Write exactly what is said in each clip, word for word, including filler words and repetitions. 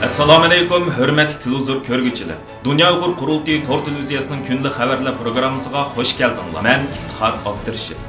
ئەسسالامۇئەلەيكۇم، ھۆرمەتلىك تېلېۋىزور كۆرگۈچىلەر! دۇنيا ئۇيغۇر قۇرۇلتىيى تور تېلېۋىزىيەسىنىڭ كۈندىلىك خەۋەرلەر پروگراممىسىغا خۇش كەلدىڭلار. مەن ئىپتىخار ئابدۇرېشىت.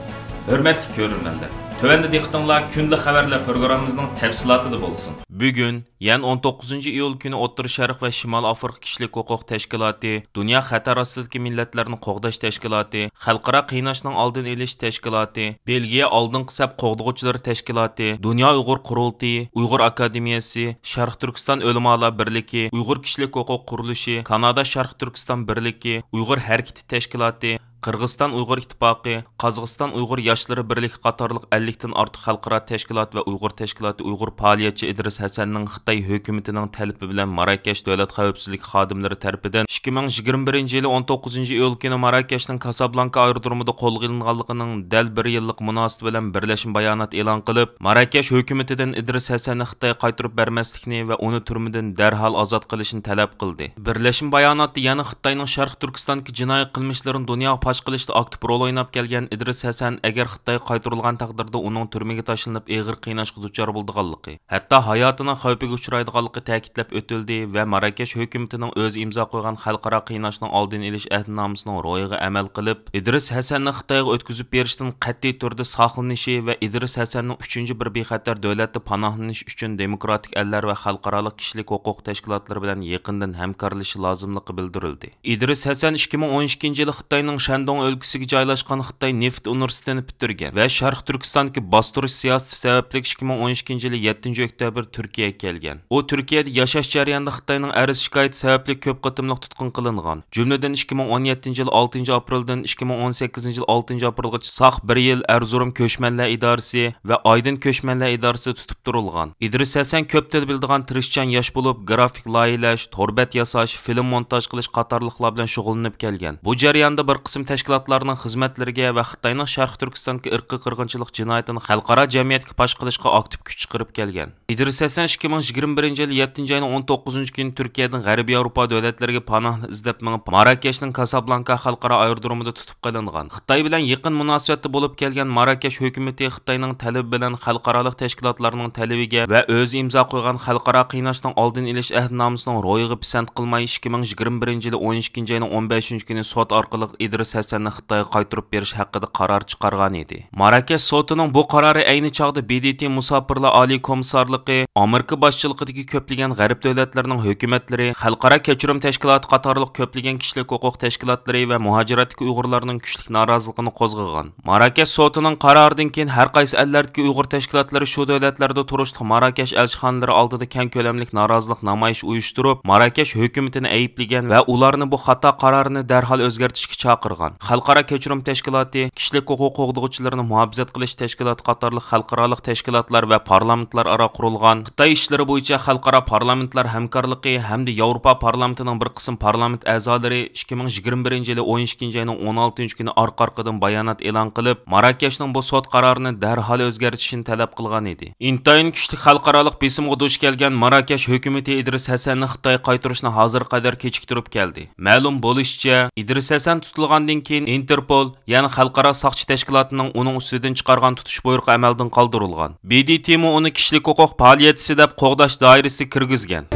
ھۆرمەتلىك كۆرۈرمەنلەر، تۆۋەندە دىققىتىڭلار كۈندىلىك خەۋەرلەر پروگراممىمىزنىڭ تەپسىلاتىدا بولسۇن. بۈگۈن، يەنى ئون توققۇزىنچى ئىيۇل كۈنى ئوتتۇرا شەرق ۋە شىمالىي ئافرىقا كىشىلىك ھوقۇق تەشكىلاتى، دۇنيا خەتەر ئاستىدىكى مىللەتلەرنى قوغداش تەشكىلاتى، خەلقئارا قىيناشنىڭ ئالدىنى ئېلىش تەشكىلاتى، بېلگىيە ئالدىنقى سەپ قوغدىغۇچىلىرى تەشكىلاتى، دۇنيا ئۇيغۇر قۇرۇلتىيى، ئۇيغۇر ئاكادېمىيەسى، شەرقىي تۈركىستان ئۆلىمالار بىرلىكى، ئۇيغۇر كىشىلىك ھوقۇق قۇرۇلۇشى، كانادا شەرقىي تۈركىستان بىرلىكى، ئۇيغۇر ھەرىكىتى تەشكىلاتى، قىرغىزىستان ئۇيغۇر ئىتتىپاقى، قازاقىستان ئۇيغۇر ياشلىرى بىرلىكى قاتارلىق ئەللىكتىن ئارتۇق خەلقئارا تەشكىلات ۋە ئۇيغۇر تەشكىلاتى ئۇيغۇر پائالىيەتچى ئىدرىس ھەسەننىڭ خىتاي ھۆكۈمىتىنىڭ تەلىپى بىلەن ماراكەش دۆلەت خەۋپسىزلىك خادىملىرى تەرىپىدىن ئىككى مىڭ يىگىرمە بىرىنچى يىلى ئون توققۇزىنچى ئىيۇل كۈنى ماراكەشنىڭ كاسابلانكا ئايرودرومىدا قولغا ئېلىنغانلىقىنىڭ دەل بىر يىللىق مۇناسىۋىتى بىلەن بىرلەشمە بايانات ئېلان قىلىپ، ماراكەش ھۆكۈمىتىدىن ئىدرىس ھەسەننى خىتايغا قايتۇرۇپ بەرمەسلىكنى ۋە ئۇنى تۈرمىدىن دەرھال ئازاد قىلىشنى تەلەپ قىلدى. بىرلەشمە باياناتتا يەنە خىتاينىڭ شەرقىي تۈركىستاندىكى جىنايى قىلمىشلىرىنى دۇنياغا پاش قىلىشتا ئاكتىپ رول ئويناپ كەلگەن ئىدرىس ھەسەن ئەگەر خىتايغا قايتۇرۇلغان تەقدىردە ئۇنىڭ تۈرمىگە تاشلىنىپ ئېغىر قىيناشقا دۇچار بولىدىغانلىقى، ھەتتا ھاياتىنىڭ خەۋپىگە ئۇچرايدىغانلىقى تەكىتلەپ ئۆتۈلدى ۋە ماراكەش ھۆكۈمىتىنىڭ ئۆزى ئىمزا قويغان خەلقئارا قىيناشنىڭ ئالدىنى ئېلىش ئەھدىنامىسىنىڭ روھىغا ئەمەل قىلىپ، ئىدرىس ھەسەننى خىتايغا ئۆتكۈزۈپ بېرىشتىن قەتئىي تۈردە ساقلىنىشى ۋە ئىدرىس ھەسەننىڭ ئۈچىنچى بىر بىخەتەر دۆلەتتە پاناھلىنىش ئۈچۈن دېموكراتىك ئەللەر ۋە خەلقئارالىق كىشىلىك ھوقۇق تەشكىلاتلىرى بىلەن يېقىندىن ھەمكارلىشىشى لازىملىقى بىلدۈرۈلدى. ئىدرىس ھەسەن ئىككى مىڭ ئون ئىككىنچى يىلى خىتاينىڭ شەندۇڭ ئۆلكىسىگە جايلاشقان خىتاي نېفىت ئۇنىۋېرسىتېتىنى پۈتتۈرگەن ۋە شەرقىي تۈركىستاندىكى باستۇرۇش سىياسىتى سەۋەبلىك ئىككى مىڭ ئون ئىككىنچى يىلى يەتتىنچى ئۆكتەبىر تۈركىيەگە كەلگەن. ئۇ تۈركىيەدە ياشاش جەريانىدا خىتاينىڭ ئەرز-شىكايىتى سەۋەبلىك كۆپ قېتىملىق تۇتقۇن قىلىنغان، جۈملىدىن ئىككى مىڭ ئون يەتتىنچى يىل ئالتىنچى ئاپرېلدىن ئىككى مىڭ ئون سەككىزىنچى يىل ئالتىنچى ئاپرېلغىچە ساق بىر يىل ئەرزۇرۇم كۆچمەنلەر ئىدارىسى ۋە ئايدىن كۆچمەنلەر ئىدارىسىدا تۇتۇپ تۇتۇپ تۇرۇلغان. ئىدرىس ھەسەن كۆپ تىل بىلىدىغان تىرىشچان ياش بولۇپ، گرافىك لايىھەلەش، تور بەت ياساش، فىلىم مونتاژ قىلىش قاتارلىقلار بىلەن شۇغۇللىنىپ كەلگەن. بۇ جەرياندا بىر قىسىم تەشكىلاتلارنىڭ خىزمەتلىرىگە ۋە خىتاينىڭ شەرقىي تۈركىستاندىكى ئىرقىي قىرغىنچىلىق جىنايىتىنى خەلقئارا جەمئىيەتكە پاش قىلىشقا ئاكتىپ كۈچ چىقىرىپ كەلگەن. ئىدرىس ھەسەن ئىككى مىڭ يىگىرمە بىرىنچى يىل يەتتىنچى ئاينىڭ ئون توققۇزىنچى كۈنى تۈركىيەدىن غەربىي ياۋروپا دۆلەتلىرىگە پاناھلىق ئىزدەپ مېڭىپ، ماراكەشنىڭ كاسابلانكا خەلقئارا ئايرودرومىدا تۇتۇپ قىلىنغان. خىتاي بىلەن يېقىن مۇناسىۋەتتە بولۇپ كەلگەن ماراكەش ھۆكۈمىتى خىتاينىڭ تەلىپى بىلەن خەلقئارالىق تەشكىلاتلارنىڭ تەلىپىگە ۋە ئۆزى ئىمزا قويغان خەلقئارا قىيناشنىڭ ئالدىنى ئېلىش ئەھدىنامىسىنىڭ روھىغا پىسەنت قىلماي، ئىككى مىڭ يىگىرمە بىرىنچى يىلى ئون ئىككىنچى ئاينىڭ ئون بەشىنچى كۈنى سوت ئارقىلىق ئىدرىس ھەسەننى خىتايغا قايتۇرۇپ بېرىش ھەققىدە قارار چىقارغان ئىدى. ماراكەش سوتىنىڭ بۇ قارارى ئەينى چاغدا ب د ت مۇساپىرلار ئالىي كومىسسارلىقى، ئامېرىكا باشچىلىقىدىكى كۆپلىگەن غەرب دۆلەتلىرىنىڭ ھۆكۈمەتلىرى، خەلقئارا كەچۈرۈم تەشكىلاتى قاتارلىق كۆپلىگەن كىشىلىك ھوقۇق تەشكىلاتلىرى ۋە مۇھاجىرەتتىكى ئۇيغۇرلارنىڭ كۈچلۈك نارازىلىقىنى قوزغىغان. ماراكەش سوتىنىڭ قارارىدىن كېيىن ھەر قايسى ئەللەردىكى ئۇيغۇر تەشكىلاتلىرى شۇ دۆلەتلەردە تۇرۇشلۇق ماراكەش ئەلچىخانىلىرى ئالدىدا كەڭ كۆلەملىك نارازىلىق نامايىشى ئۇيۇشتۇرۇپ، ماراكەش ھۆكۈمىتىنى ئەيىبلىگەن ۋە ئۇلارنى بۇ خاتا قارارنى دەرھال ئۆزگەرتىشكە چاقىرغان. خەلقئارا كەچۈرۈم تەشكىلاتى، كىشىلىك ھوقۇق قوغدىغۇچىلىرىنى مۇھاپىزەت قىلىش تەشكىلاتى قاتارلىق خەلقئارالىق تەشكىلاتلار ۋە پارلامېنتلار ئارا قۇرۇلغان خىتاي ئىشلىرى بويىچە خەلقئارا پارلامېنتلار ھەمكارلىقى ھەمدە ياۋروپا پارلامېنتىنىڭ بىر قىسىم پارلامېنت ئەزالىرى ئىككى مىڭ يىگىرمە بىرىنچى يىلى ئون ئىككىنچى ئاينىڭ ئون ئالتىنچى كۈنى ئارقا-ئارقىدىن بايانات ئېلان قىلىپ، ماراكەشنىڭ بۇ سوت قارارىنى دەرھال ئۆزگەرتىشىنى تەلەپ قىلغان ئىدى. ئىنتايىن كۈچلۈك خەلقئارالىق بېسىمغا دۇچ كەلگەن ماراكەش ھۆكۈمىتى ئىدرىس ھەسەننى خىتايغا قايتۇرۇشنى ھازىرغا قەدەر كېچىكتۈرۈپ كەلدى. مەلۇم بولۇشىچە، ئىدرىس ھەسەن تۇتۇلغاندىن كېيىن ئىنتېرپول، يەنى خەلقئارا ساقچى تەشكىلاتىنىڭ ئۇنىڭ ئۈستىدىن چىقارغان تۇتۇش بۇيرۇقى ئەمەلدىن قالدۇرۇلغان. ب د ت مۇ ئۇنى كىشىلىك ھوقۇق پائالىيەتچىسى دەپ قوغداش دائىرىسىگە كىرگۈزگەن.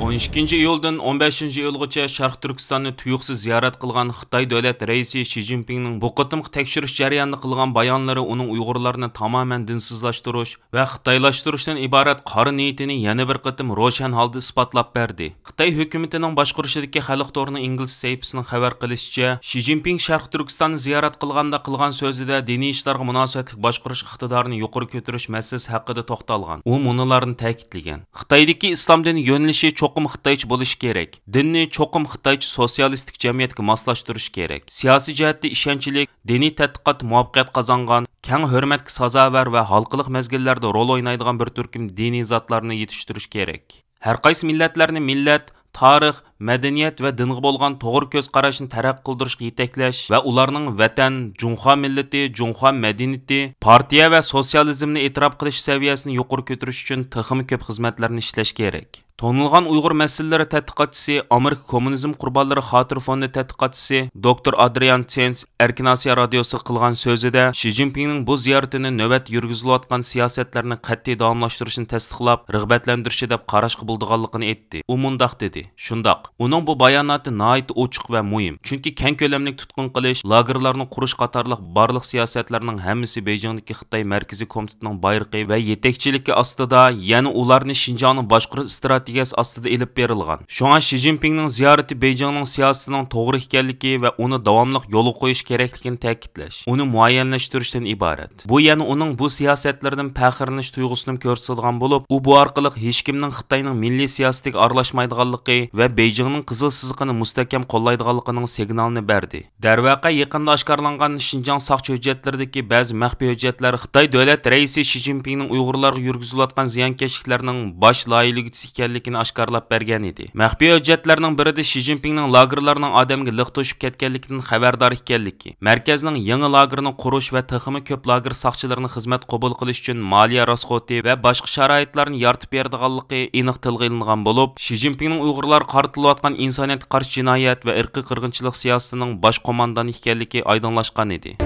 ئون ئىككىنچى ئىيۇلدىن ئون بەشىنچى ئىيۇلغىچە شەرقىي تۈركىستاننى تۇيۇقسىز زىيارەت قىلغان خىتاي دۆلەت رەئىسى شى جىنپىڭنىڭ بۇ قېتىمقى تەكشۈرۈش جەريانىدا قىلغان بايانلىرى ئۇنىڭ ئۇيغۇرلارنى تامامەن دىنسىزلاشتۇرۇش ۋە خىتايلاشتۇرۇشتىن ئىبارەت قارا نىيىتىنى يەنە بىر قېتىم روشەن ھالدا ئىسپاتلاپ بەردى. خىتاي ھۆكۈمىتىنىڭ باشقۇرۇشىدىكى خەلق تورىنىڭ ئىنگلىز سەھىپىسىنىڭ خەۋەر قىلىشىچە، شى جىنپىڭ شەرقىي تۈركىستاننى زىيارەت قىلغاندا قىلغان سۆزىدە دىنىي ئىشلارغا مۇناسىۋەتلىك باشقۇرۇش ئىقتىدارىنى يۇقىرى كۆتۈرۈش مەسىلىسى ھەققىدە توختالغان. ئۇ مۇنۇلارنى تەكىتلىگەن: خىتايدىكى ئىسلام دىنى يۆنىلىشى چوقۇم خىتايچە بولۇشى كېرەك. دىننى چوقۇم خىتايچە سوتسىيالىستىك جەمئىيەتكە ماسلاشتۇرۇش كېرەك. سىياسىي جەھەتتە ئىشەنچلىك، دىنىي تەتقىقات مۇۋەپپەقىيەت قازانغان، كەڭ ھۆرمەتكە سازاۋەر ۋە ھالقىلىق مەزگىللەردە رول ئوينايدىغان بىر تۈركۈم دىنىي زاتلارنى يېتىشتۈرۈش كېرەك. ھەرقايسى مىللەتلەرنى مىللەت، تارىخ، مەدەنىيەت ۋە دىنغا بولغان توغرا كۆز قاراشنى تەرەققىي قىلدۇرۇشقا يېتەكلەش ۋە ئۇلارنىڭ ۋەتەن، جۇڭخۇا مىللىتى، جۇڭخۇا مەدەنىيىتى، پارتىيە ۋە سوتسىيالىزمنى ئېتىراپ قىلىش سەۋىيەسىنى يۇقىرى كۆتۈرۈش ئۈچۈن تېخىمۇ كۆپ خىزمەتلەرنى ئىشلەش كېرەك. تونۇلغان ئۇيغۇر مەسىلىلىرى تەتقىقاتچىسى، ئامېرىكا كوممۇنىزم قۇربانلىرى خاتىرە فوندى تەتقىقاتچىسى دوكتور ئادرىيان تېنس ئەركىن ئاسىيا رادىيوسىغا قىلغان سۆزىدە شى جىنپىڭنىڭ بۇ زىيارىتىنى نۆۋەتتە يۈرگۈزۈلۈۋاتقان سىياسەتلەرنى قەتئىي داۋاملاشتۇرۇشنى تەستىقلاپ، رىغبەتلەندۈرۈشى دەپ قاراشقا بولىدىغانلىقىنى ئېيتتى. ئۇ مۇنداق دېدى، شۇنداق، ئۇنىڭ بۇ باياناتى ناھايىتى ئوچۇق ۋە مۇھىم، چۈنكى كەڭ كۆلەملىك تۇتقۇن قىلىش، لاگېرلارنى قۇرۇش قاتارلىق بارلىق سىياسەتلەرنىڭ ھەممىسى بېيجىڭدىكى خىتاي مەركىزىي كومىتېتىنىڭ بايرىقى ۋە يېتەكچىلىكى ئاستىدا، يەنە ئۇلارنى شىنجاڭنى باشقۇرۇش ئىستراتېگىيەسى ئاستىدا ئېلىپ بېرىلغان. شۇڭا شى جىنپىڭنىڭ زىيارىتى بېيجىڭنىڭ سىياسىتىنىڭ توغرا ئىكەنلىكى ۋە ئۇنى داۋاملىق يولغا قويۇش كېرەكلىكىنى تەكىتلەش، ئۇنى مۇئەييەنلەشتۈرۈشتىن ئىبارەت. بۇ يەنە ئۇنىڭ بۇ سىياسەتلىرىدىن پەخىرلىنىش تۇيغۇسىنىمۇ كۆرسىتىدىغان بولۇپ، ئۇ بۇ ئارقىلىق ھېچكىمنىڭ خىتاينىڭ مىللىي سىياسىتىگە ئارىلاشمايدىغانلىقى ۋە بېيجىڭنىڭ قىزىل سىزىقىنى مۇستەھكەم قوللايدىغانلىقىنىڭ سىگنالىنى بەردى. دەرۋەقە، يېقىندا ئاشكارىلانغان شىنجاڭ ساقچى ھۆججەتلىرىدىكى بەزى مەخپىي ھۆججەتلەر خىتاي دۆلەت رەئىسى شى جىنپىڭنىڭ ئۇيغۇرلارغا يۈرگۈزۈلۈۋاتقان زىيانكەشلىكلەرنىڭ باش لايىھىلىگۈچىسى ئىكەنلىكىنى ئاشكارىلاپ بەرگەن ئىدى. مەخپىي ھۆججەتلەرنىڭ بىرىدە شى جىنپىڭنىڭ لاگېرلارنىڭ ئادەمگە لىق توشۇپ كەتكەنلىكىدىن خەۋەردار ئىكەنلىكى، مەركەزنىڭ يېڭى لاگېرنى قۇرۇش ۋە تېخىمۇ كۆپ لاگېر ساقچىلىرىنى خىزمەت قوبۇل قىلىش ئۈچۈن مالىيە راسخوتى ۋە باشقا شارائىتلارنى يارىتىپ بېرىدىغانلىقى ئېنىق تىلغا ئېلىنغان بولۇپ، شى جىنپىڭنىڭ ئۇيغۇرلارغا قارىتىلىۋاتقان ئىنسانىيەتكە قارشى جىنايەت ۋە ئىرقىي قىرغىنچىلىق سىياسىتىنىڭ باش قوماندانى ئىكەنلىكى ئايدىڭلاشقان ئىدى.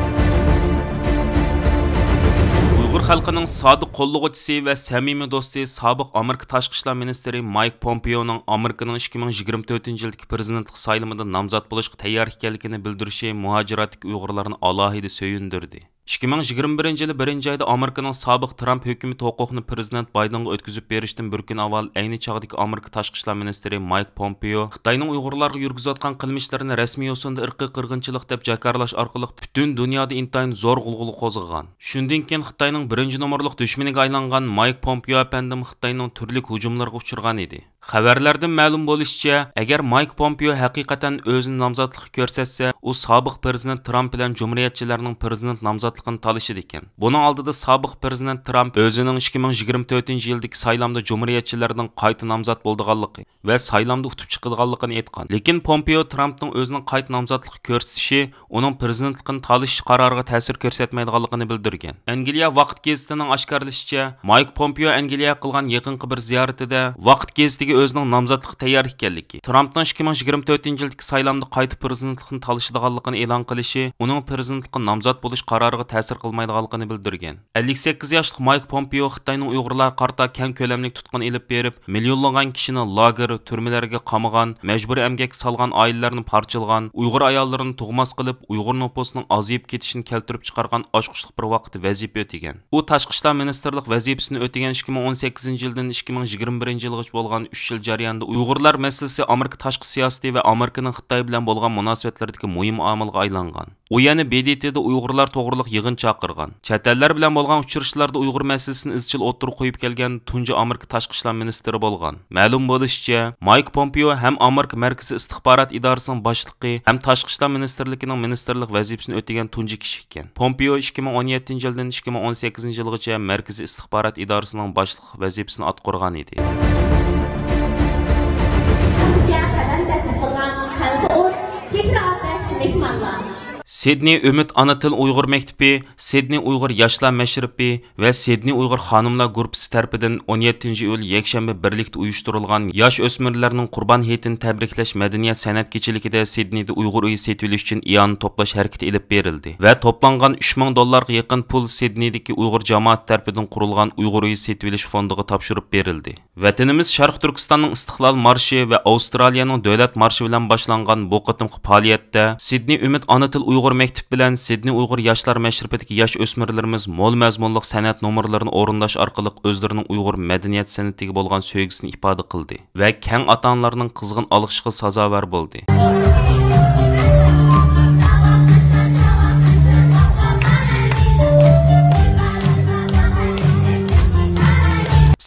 ئۇيغۇر خەلقىنىڭ سادىق قوللىغۇچىسى ۋە سەمىمىي دوستى، سابىق ئامېرىكا تاشقى ئىشلار مىنىستىرى مايك پومپېئونىڭ ئامېرىكىنىڭ ئىككى مىڭ يىگىرمە تۆتىنچى يىلدىكى پىرېزىدېنتلىق سايلىمىدا نامزات بولۇشقا تەييار ئىكەنلىكىنى بىلدۈرۈشى مۇھاجىراتتىكى ئۇيغۇرلارنى ئالاھىدە سۆيۈندۈردى. ئىككى مىڭ يىگىرمە بىرىنچى يىلى بىرىنچى ئايدا ئامېرىكىنىڭ سابىق ترامپ ھۆكۈمىتى ھوقۇقنى پىرېزىدېنت بايدېنغا ئۆتكۈزۈپ بېرىشتىن بىر كۈن ئاۋۋال ئەينى چاغدىكى ئامېرىكا تاشقى ئىشلار مىنىستىرى مايك پومپېئو خىتاينىڭ ئۇيغۇرلارغا يۈرگۈزۈۋاتقان قىلمىشلىرىنى رەسمىي يوسۇندا ئىرقىي قىرغىنچىلىق دەپ جاكارلاش ئارقىلىق پۈتۈن دۇنيادا ئىنتايىن زور غۇلغۇلا قوزغىغان. شۇندىن كېيىن خىتاينىڭ بىرىنچى نومۇرلۇق دۈشمىنىگە ئايلانغان مايك پومپېئو ئەپەندىم خىتاينىڭ تۈرلۈك ھۇجۇملىرىغا ئۇچرىغان ئىدى. خەۋەرلەردىن مەلۇم بولۇشىچە، ئەگەر مايك پومپېئو ھەقىقەتەن ئۆزىنى نامزاتلىققا كۆرسەتسە، ئۇ سابىق پىرېزىدېنت ترامپ بىلەن جۇمھۇرىيەتچىلەرنىڭ پىرېزىدېنت نامزاتلىقىنى تالىشىدىكەن. بۇنىڭ ئالدىدا سابىق پىرېزىدېنت ترامپ ئۆزىنىڭ ئىككى مىڭ يىگىرمە تۆتىنچى يىلدىكى سايلامدا جۇمھۇرىيەتچىلەردىن قايتا نامزات بولىدىغانلىقى ۋە سايلامدا ئۇتۇپ چىقىدىغانلىقىنى ئېيتقان. لېكىن پومپېئو ترامپنىڭ ئۆزىنى قايتا نامزاتلىققا كۆرسىتىشى ئۇنىڭ پىرېزىدېنتلىقىنى تالىشىش قارارىغا تەسىر كۆرسەتمەيدىغانلىقىنى بىلدۈرگەن. ئەنگلىيە ۋاقىت گېزىتىنىڭ ئاشكارىلىشىچە، مايك پومپېئو ئەنگلىيەگە قىلغان يېقىنقى بىر زىيارىتىدە ۋاقىت گېزىتىگە ئۆزىنىڭ نامزاتلىققا تەييار ئىكەنلىكى، ترامپنىڭ ئىككى مىڭ يىگىرمە تۆتىنچى يىلدىكى سايلامدا قايتا پىرېزىدېنتلىقنى تالىشىدىغانلىقىنى ئېلان قىلىشى ئۇنىڭ پىرېزىدېنتلىققا نامزات بولۇش قارارىغا تەسىر قىلمايدىغانلىقىنى بىلدۈرگەن. ئەللىك سەككىز ياشلىق مايك پومپېئو خىتاينىڭ ئۇيغۇرلارغا قارىتا كەڭ كۆلەملىك تۇتقۇن ئېلىپ بېرىپ، مىليونلىغان كىشىنى لاگېر، تۈرمىلەرگە قامىغان، مەجبۇرىي ئەمگەككە سالغان، ئائىلىلەرنى پارچىلىغان، ئۇيغۇر ئاياللىرىنى تۇغماس قىلىپ، ئۇيغۇر نوپۇسىنىڭ ئازىيىپ كېتىشىنى كەلتۈرۈپ چىقارغان ئاچقۇچلۇق بىر ۋاقىتتا ۋەزىپە ئۆتىگەن. ئۇ تاشقى ئىشلار مىنىستىرلىق ۋەزىپىسىنى ئۆتىگەن ئىككى مىڭ ئون سەككىزىنچى يىلدىن ئىككى مىڭ يىگىرمە بىرىنچى يىلغىچە بولغان ئۈچ يىل جەريانىدا ئۇيغۇرلار مەسىلىسى ئامېرىكا تاشقى سىياسىتى ۋە ئامېرىكىنىڭ خىتاي بىلەن بولغان مۇناسىۋەتلىرىدىكى مۇھىم ئامىلغا ئايلانغان. ئۇ يەنە ب د ت دا ئۇيغۇرلار توغرىلىق يىغىن چاقىرغان. چەت ئەللەر بىلەن بولغان ئۇچرىشىشلاردا ئۇيغۇر مەسىلىسىنى ئىزچىل ئوتتۇرىغا قويۇپ كەلگەن تۇنجى ئامېرىكا تاشقى ئىشلار مىنىستىرى بولغان. مەلۇم بولۇشىچە، مايك پومپېئو ھەم ئامېرىكا مەركىزىي ئىستىخبارات ئىدارىسىنىڭ باشلىقى، ھەم تاشقى ئىشلار مىنىستىرلىكىنىڭ مىنىستىرلىق ۋەزىپىسىنى ئۆتىگەن تۇنجى كىشى ئىكەن. پومپېئو ئىككى مىڭ ئون يەتتىنچى يىلدىن ئىككى مىڭ ئون سەككىزىنچى يىلغىچە مەركىزىي ئىستىخبارات ئىدارىسىنىڭ باشلىق ۋەزىپىسىنى ئاتقۇرغان ئىدى. سىدنېي ئۈمىد ئانا تىل ئۇيغۇر مەكتىپى، سىدنېي ئۇيغۇر ياشلار مەشرىپى ۋە سىدنېي ئۇيغۇر خانىملار گۇرۇپپىسى تەرىپىدىن ئون يەتتىنچى ئىيۇل يەكشەنبە بىرلىكتە ئۇيۇشتۇرۇلغان ياش ئۆسمۈرلەرنىڭ قۇربان ھېيتىنى تەبرىكلەش مەدەنىيەت سەنئەت كېچىلىكىدە سىدنېيدا ئۇيغۇر ئۆيى سېتىۋېلىش ئۈچۈن ئىئانە توپلاش ھەرىكىتى ئېلىپ بېرىلدى ۋە توپلانغان ئۈچ مىڭ دوللارغا يېقىن پۇل سىدنېيدىكى ئۇيغۇر جامائىتى تەرىپىدىن قۇرۇلغان ئۇيغۇر ئۆيى سېتىۋېلىش فوندىغا تاپشۇرۇپ بېرىلدى. ۋەتىنىمىز شەرقىي تۈركىستاننىڭ ئىستىقلال مارشى ۋە ئاۋسترالىيەنىڭ دۆلەت مارشى بىلەن باشلانغان بۇ قېتىمقى پائالىيەتتە سىدنېي ئۈمىد ئانا تىل ئۇيغۇر مەكتىپى بىلەن سىدنېي ئۇيغۇر ياشلار مەشرىپىدىكى ياش ئۆسمۈرلىرىمىز مول مەزمۇنلۇق سەنئەت نومۇرلىرىنى ئورۇنداش ئارقىلىق ئۆزلىرىنىڭ ئۇيغۇر مەدەنىيەت سەنئىتىگە بولغان سۆيگۈسىنى ئىپادە قىلدى ۋە كەڭ ئاتا-ئانىلارنىڭ قىزغىن ئالقىشىغا سازاۋەر بولدى.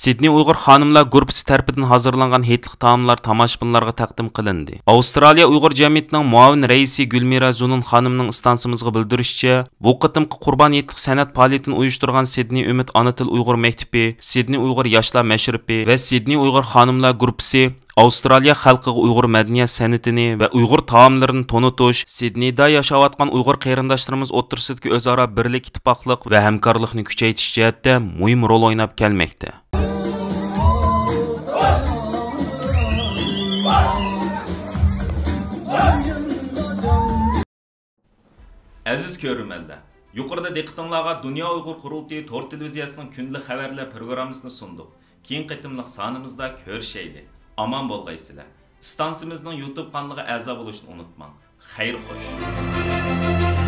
سىدنېي ئۇيغۇر خانىملار گۇرۇپپىسى تەرىپىدىن ھازىرلانغان ھېيتلىق تائاملار تاماشىبىنلارغا تەقدىم قىلىندى. ئاۋسترالىيە ئۇيغۇر جەمئىيىتىنىڭ مۇئاۋىن رەئىسى گۈلمىرا زۇنۇن خانىمنىڭ ئىستانسىمىزغا بىلدۈرۈشىچە، بۇ قېتىمقى قۇربان ھېيتلىق سەنئەت پائالىيىتىنى ئۇيۇشتۇرغان سىدنېي ئۈمىد ئانا تىل ئۇيغۇر مەكتىپى، سىدنېي ئۇيغۇر ياشلار مەشرىپى ۋە سىدنېي ئۇيغۇر خانىملار گۇرۇپپىسى ئاۋسترالىيە خەلقىگە ئۇيغۇر مەدەنىيەت سەنئىتىنى ۋە ئۇيغۇر تائاملىرىنى تونۇتۇش، سىدنېيدا ياشاۋاتقان ئۇيغۇر قېرىنداشلىرىمىز ئوتتۇرىسىدىكى ئۆزئارا بىرلىك، ئىتتىپاقلىق ۋە ھەمكارلىقنى كۈچەيتىش جەھەتتە مۇھىم رول ئويناپ كەلمەكتە. ئەزىز كۆرۈرمەنلەر، يۇقىرىدا دىققىتىڭلارغا دۇنيا ئۇيغۇر قۇرۇلتىيى تور تېلېۋىزىيەسىنىڭ كۈندىلىك خەۋەرلەر پروگراممىسىنى سۇندۇق. كېيىنكى قېتىملىق سانىمىزدا كۆرۈشەيلى. ئامان بولغايسىلەر. ئىستانسىمىزنىڭ يۇتۇب قانىلىغا ئەزا بولۇشنى ئۇنتۇماڭ. خەير خوش.